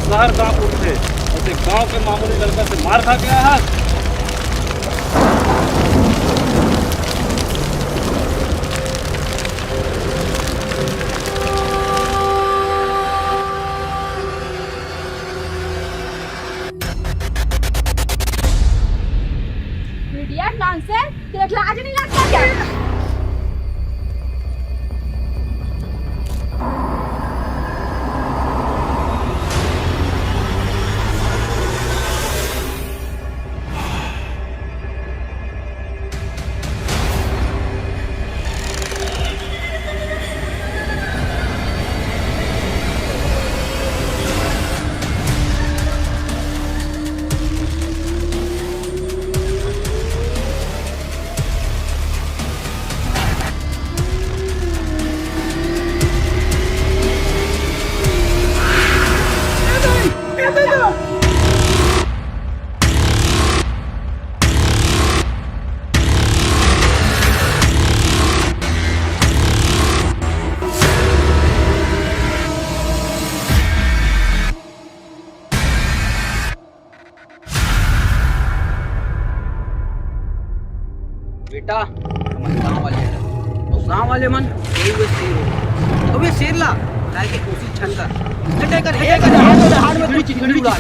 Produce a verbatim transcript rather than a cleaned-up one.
शहर कांप उठथे। अउ ते गांव के मामूली लड़का से मार खा के आए हस। Idiot nonsense, तेरे लाज नहीं लगता क्या? बेटा, हमन गांव वाले हरन। अउ गांव वाले मन, यही हुए शेर हो। अउ ये शेर ला, लाए के कोशिश झन कर। हटे कर, हटे कर, हटे कर, हाथ में कोई चिकड़ी उड़ा।